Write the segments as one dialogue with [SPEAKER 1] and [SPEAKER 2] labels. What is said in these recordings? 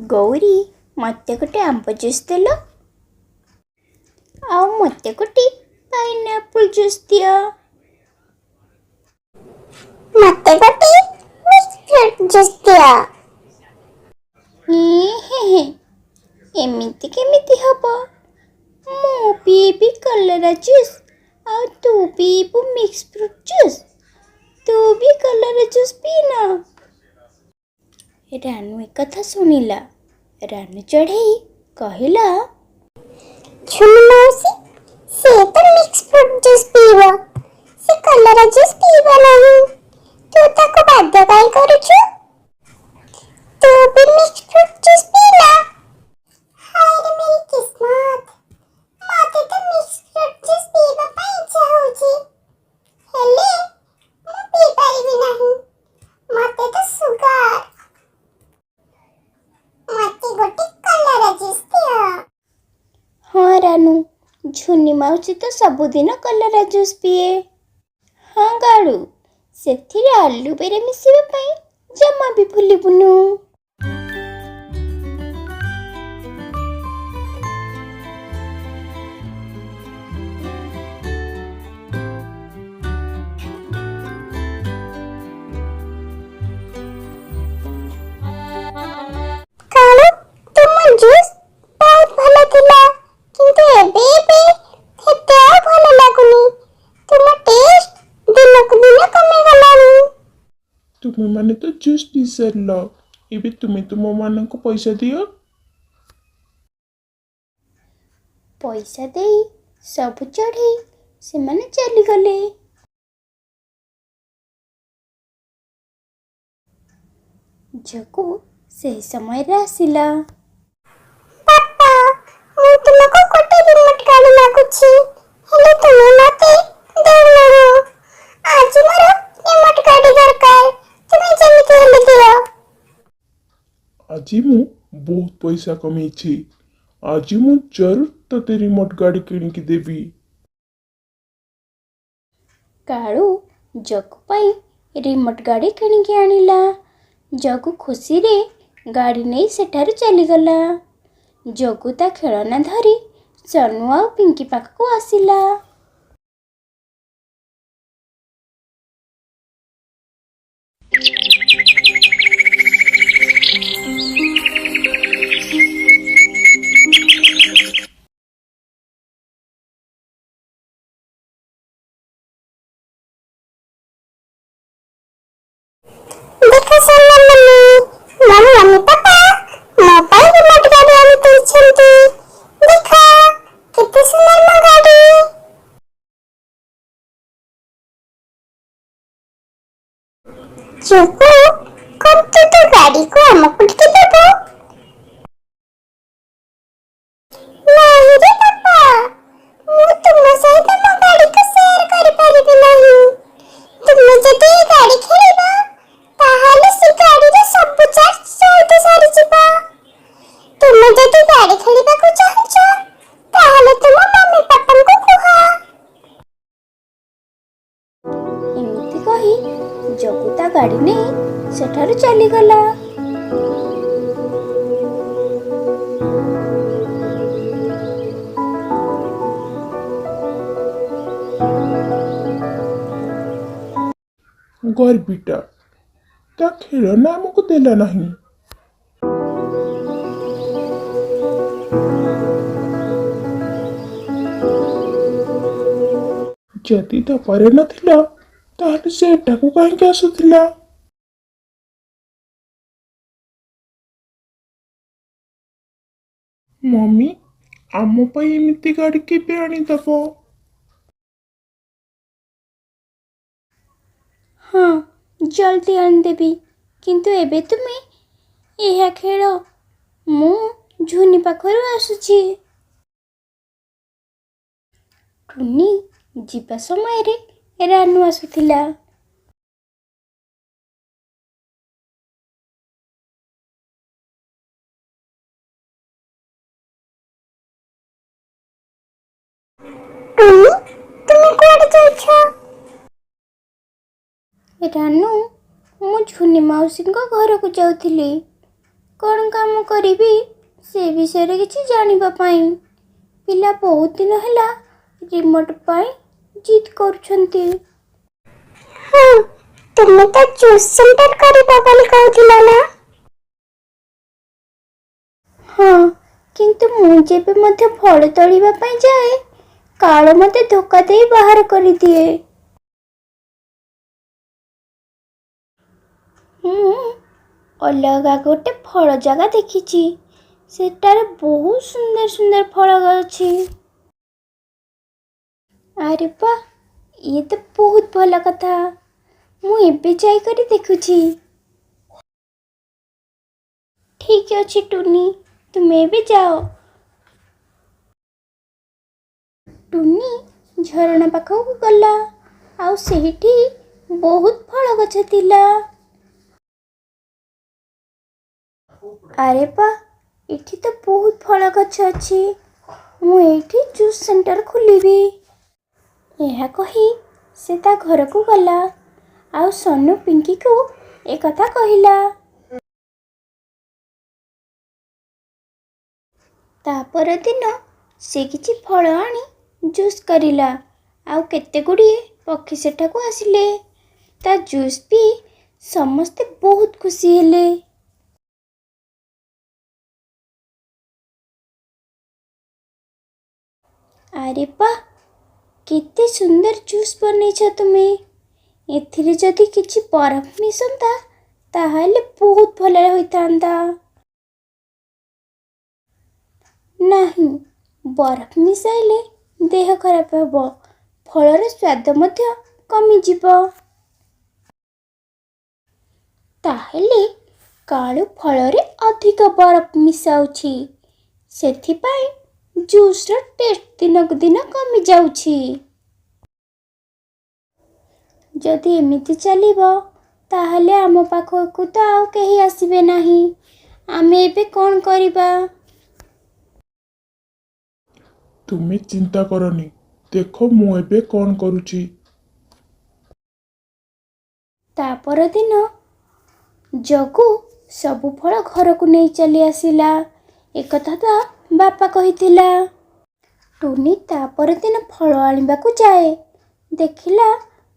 [SPEAKER 1] ଗୌରୀ, ମୋତେ ଗୋଟେ ଆମ୍ବ ଜୁସ୍ ଦେଲ ଆଉ ମୋତେ ଗୋଟେ ପାଇନାପଲ୍ ଜୁସ୍ ଦିଅ।
[SPEAKER 2] ମତେ ଗୋଟେ ମିକ୍ସ ଫ୍ରୁଟ୍ ଜୁସ୍ ଦିଅ।
[SPEAKER 1] ହେଁ ହେଁ, ଏମିତି କେମିତି ହବ? ମୁଁ ପିଇବି କଲରା ଜୁସ୍ ଆଉ ତୁ ପିଇବୁ ମିକ୍ସ ଫ୍ରୁଟ୍ ଜୁସ୍? ତୁ ବି କଲରା ଜୁସ୍ ପିଇନା। ରାନୁ ଏକଥା ଶୁଣିଲା। ରାନୁ ଚଢ଼େଇ କହିଲା,
[SPEAKER 2] ଝୁନୁ ମାଉସୀ, ସେ ତ ମିକ୍ସ ଫ୍ରୁଟ୍ ଜୁସ୍ ପିଇବ, ସେ କଲରା ଜୁସ୍ ପିଇବ ନାହିଁ। ତୁ ତାକୁ ବାଧ୍ୟ କାଇଁ କରୁଛୁ? ତୁ ବି ମିକ୍ସ ଫ୍ରୁଟ୍ ଜୁସ୍ ପିଇଲା। ହାୟରେ ମେରି କିସ୍ମତ, ମତେ ତ ମିକ୍ସ ଫ୍ରୁଟ୍ ଜୁସ୍ ପିଇବା ପାଇଁ ଇଚ୍ଛା ହଉଛି, ହେଲେ ମୁଁ ପିଇ ପାରିବି ନାହିଁ, ମତେ ତ ସୁଗାର। ମତେ ଗୋଟେ କଲରା ଜୁସ୍ ଦିଅ।
[SPEAKER 1] ହଁ ରାନୁ, ଝୁନି ମାଉସୀ ତ ସବୁଦିନ କଲରା ଜୁସ୍ ପିଏ। ହଁ କାଳୁ, ସେଥିରେ ଆଲୁବେରା ମିଶିବା ପାଇଁ ଜମା ବି ଭୁଲିବୁନୁ।
[SPEAKER 2] କାଳୁ, ତୁମ ଜୁସ୍ ବହୁତ ଭଲ ଥିଲା, କିନ୍ତୁ ଏବେ ଏବେ ଏତେ ଆଉ ଭଲ ଲାଗୁନି। ତୁମ ଟେଷ୍ଟ ଦିନକୁ ଦିନ କମିଗଲାଣି।
[SPEAKER 3] ତୁମେମାନେ ତ ଜୁସ୍ ପିଇ ସାରିଲ, ଏବେ ତୁମେ ତୁମମାନଙ୍କ ପଇସା ଦିଅ।
[SPEAKER 1] ପଇସା ଦେଇ ସବୁ ଚଢ଼େଇ ସେମାନେ ଚାଲିଗଲେ। ଜଗୁ ସେହି ସମୟରେ ଆସିଲା।
[SPEAKER 2] ବାପା, ମୁଁ ତୁମକୁ ଗୋଟେ ରିମୋଟ ଗାଡ଼ି ମାଗୁଛି, ହେଲେ ତୁମେ ମତେ ଦେଉନାହଁ। ଆଜି ମୋର ରିମୋଟ ଗାଡ଼ି ଦରକାର, ତୁମେ ଯେମିତି ହେଲେ ଦିଅ।
[SPEAKER 3] ଆଜି ମୁଁ ବହୁତ ପଇସା କମେଇଛି, ଆଜି ମୁଁ ଜରୁର ତୋତେ ରିମୋଟ ଗାଡ଼ି କିଣିକି ଦେବି।
[SPEAKER 1] କାଳୁ ଜଗୁ ପାଇଁ ରିମୋଟ ଗାଡ଼ି କିଣିକି ଆଣିଲା। ଜଗୁ ଖୁସିରେ ଗାଡ଼ି ନେଇ ସେଠାରୁ ଚାଲିଗଲା। ଜଗୁ ତା ଖେଳନା ଧରି ସନୁ ଆଉ ପିଙ୍କି ପାଖକୁ ଆସିଲା।
[SPEAKER 2] ଦେଖ ସୋନା ମମି, ମୋ ମମି ପାପା ମୋ ପାଇଁ ରିମୋଟ ଗାଡ଼ି ଆଣି ଦେଇଛନ୍ତି। ଦେଖ କେତେ ସୁନ୍ଦର ମୋ ଗାଡ଼ି। ଜଗୁ, କଣ ତୁ ତୋ ଗାଡ଼ିକୁ ଆମକୁ ଟିକେ ଦେବୁ? ନାହିଁ ରେ ବାପା, ମୁଁ ତୁମ ସହିତ ମୋ ଗାଡ଼ିକୁ ସେୟାର କରିପାରିବି ନାହିଁ। ତୁମେ ଯଦି ଏ ଗାଡ଼ି ଖେଳିବ, ତାହେଲେ ସେ ଗାଡ଼ିର ସବୁ ଚାର୍ଜ ଜଲ୍ଦି ସରିଯିବ। ତୁମେ ଯଦି ଗାଡ଼ି ଖେଳିବାକୁ ଚାହୁଁଛ, ତାହେଲେ ତୁମ ମମି ପାପାଙ୍କୁ କୁହ।
[SPEAKER 1] ଏମିତି କହି ଜଗୁ ତା ଗାଡ଼ି ନେଇ ସେଠାରୁ ଚାଲିଗଲା।
[SPEAKER 3] ଗର୍ବିଟା, ତା ଖେଳନା ଆମକୁ ଦେଲା ନାହିଁ। ଯଦି ଦବାରେ ନଥିଲା, ତାହେଲେ ସେ ଏଠାକୁ କାହିଁକି ଆସୁଥିଲା? ମମି, ଆମ ପାଇଁ ଏମିତି ଗାଡ଼ି କେବେ ଆଣିଦବ?
[SPEAKER 1] ହଁ, ଜଲ୍ଦି ଆଣିଦେବି, କିନ୍ତୁ ଏବେ ତୁମେ ଏହା ଖେଳ। ମୁଁ ଝୁନି ପାଖରୁ ଆସୁଛି। ଟୁନି ଯିବା ସମୟରେ ରାନୁ ଆସୁଥିଲା।
[SPEAKER 2] ଟୁନି, ତୁମେ କୁଆଡ଼େ ଯାଉଛ?
[SPEAKER 1] ରାନୁ, ମୁଁ ଝୁନି ମାଉସୀଙ୍କ ଘରକୁ ଯାଉଥିଲି। କ'ଣ କାମ କରିବି ସେ ବିଷୟରେ କିଛି ଜାଣିବା ପାଇଁ। ପିଲା ବହୁତ ଦିନ ହେଲା ରିମୋଟ୍ ପାଇଁ ଜିଦ୍ କରୁଛନ୍ତି।
[SPEAKER 2] ହଁ, ତୁମେ ତ ଜୁସ୍ ସେଣ୍ଟର କରିବ ବୋଲି କହୁଥିଲ ନା?
[SPEAKER 1] ହଁ, କିନ୍ତୁ ମୁଁ ଯେବେ ମଧ୍ୟ ଫଳ ତୋଳିବା ପାଇଁ ଯାଏ, କାଳ ମୋତେ ଧୋକା ଦେଇ ବାହାର କରିଦିଏ। ମୁଁ ଅଲଗା ଗୋଟେ ଫଳ ଜାଗା ଦେଖିଛି, ସେଠାରେ ବହୁତ ସୁନ୍ଦର ସୁନ୍ଦର ଫଳ ଅଛି। ଆରେ ବା, ଇଏ ତ ବହୁତ ଭଲ କଥା। ମୁଁ ଏବେ ଯାଇକରି ଦେଖୁଛି। ଠିକ୍ ଅଛି ଟୁନି, ତୁମେ ଏବେ ଯାଅ। ଟୁନି ଝରଣା ପାଖକୁ ଗଲା ଆଉ ସେଇଠି ବହୁତ ଫଳ ଗଛ ଥିଲା। ଆରେ ବା, ଏଠି ତ ବହୁତ ଫଳ ଗଛ ଅଛି। ମୁଁ ଏଇଠି ଜୁସ୍ ସେଣ୍ଟର ଖୋଲିବି। ଏହା କହି ସେ ତା ଘରକୁ ଗଲା ଆଉ ସନୁ ପିଙ୍କିକୁ ଏକଥା କହିଲା। ତା ପରଦିନ ସେ କିଛି ଫଳ ଆଣି ଜୁସ୍ କରିଲା ଆଉ କେତେ ଗୁଡ଼ିଏ ପକ୍ଷୀ ସେଠାକୁ ଆସିଲେ। ତା ଜୁସ୍ ପିଇ ସମସ୍ତେ ବହୁତ ଖୁସି ହେଲେ। ଆରେ ବାଃ, କେତେ ସୁନ୍ଦର ଜୁସ୍ ବନେଇଛ ତୁମେ। ଏଥିରେ ଯଦି କିଛି ବରଫ ମିଶନ୍ତା, ତାହେଲେ ବହୁତ ଭଲ ହୋଇଥାନ୍ତା। ନାହିଁ, ବରଫ ମିଶାଇଲେ ଦେହ ଖରାପ ହେବ, ଫଳର ସ୍ୱାଦ ମଧ୍ୟ କମିଯିବ। ତାହେଲେ କାଳୁ ଫଳରେ ଅଧିକ ବରଫ ମିଶାଉଛି, ସେଥିପାଇଁ ଜୁସ୍ର ଟେଷ୍ଟ ଦିନକୁ ଦିନ କମିଯାଉଛି। ଯଦି ଏମିତି ଚାଲିବ, ତାହେଲେ ଆମ ପାଖକୁ ତ ଆଉ କେହି ଆସିବେ ନାହିଁ। ଆମେ ଏବେ କ'ଣ କରିବା?
[SPEAKER 3] ତୁମେ ଚିନ୍ତା କରନି, ଦେଖ ମୁଁ ଏବେ କ'ଣ କରୁଛି।
[SPEAKER 1] ତା ପରଦିନ ଜଗୁ ସବୁ ଫଳ ଘରକୁ ନେଇ ଚାଲି ଆସିଲା। ଏକଥା ତା ବାପା କହିଥିଲା। ଟୁନି ତା ପରଦିନ ଫଳ ଆଣିବାକୁ ଯାଏ, ଦେଖିଲା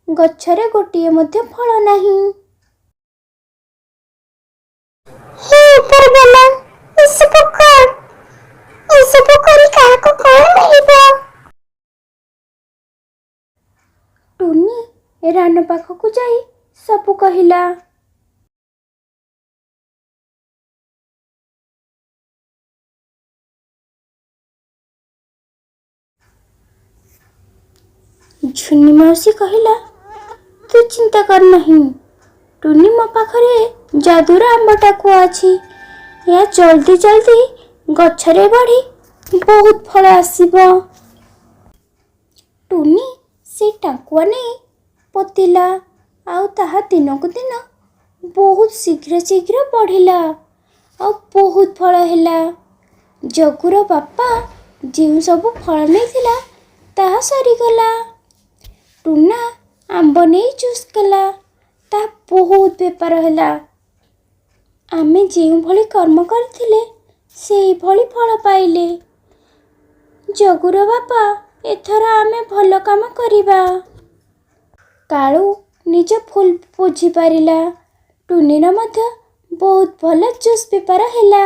[SPEAKER 1] ଗଛରେ ଗୋଟିଏ ମଧ୍ୟ ଫଳ ନାହିଁ।
[SPEAKER 2] ହେ ଉପରବାଲା, ଏସବୁ କଣ? ଏସବୁ କରି କାହାକୁ କଣ ମିଳିବ?
[SPEAKER 1] ଟୁନି ରାନୁ ପାଖକୁ ଯାଇ ସବୁ କହିଲା। ଝୁନି ମାଉସୀ କହିଲା, ତୁ ଚିନ୍ତା କର ନାହିଁ ଟୁନି, ମୋ ପାଖରେ ଯାଦୁର ଆମ୍ବ ଟାକୁଆ ଅଛି। ଏହା ଜଲ୍ଦି ଜଲ୍ଦି ଗଛରେ ବଢ଼ି ବହୁତ ଫଳ ଆସିବ। ଟୁନି ସେ ଟାକୁଆ ନେଇ ପୋତିଲା ଆଉ ତାହା ଦିନକୁ ଦିନ ବହୁତ ଶୀଘ୍ର ଶୀଘ୍ର ବଢ଼ିଲା ଆଉ ବହୁତ ଫଳ ହେଲା। ଜଗୁର ବାପା ଯେଉଁ ସବୁ ଫଳ ନେଇଥିଲା, ତାହା ସରିଗଲା। ଟୁନା ଆମ୍ବ ନେଇ ଜୁସ୍ କଲା, ତାହା ବହୁତ ବେପାର ହେଲା। ଆମେ ଯେଉଁଭଳି କର୍ମ କରିଥିଲେ, ସେଇଭଳି ଫଳ ପାଇଲେ। ଜଗୁର ବାପା, ଏଥର ଆମେ ଭଲ କାମ କରିବା। କାଳୁ ନିଜ ଭୁଲ ବୁଝିପାରିଲା। ଟୁନିର ମଧ୍ୟ ବହୁତ ଭଲ ଜୁସ୍ ବେପାର ହେଲା।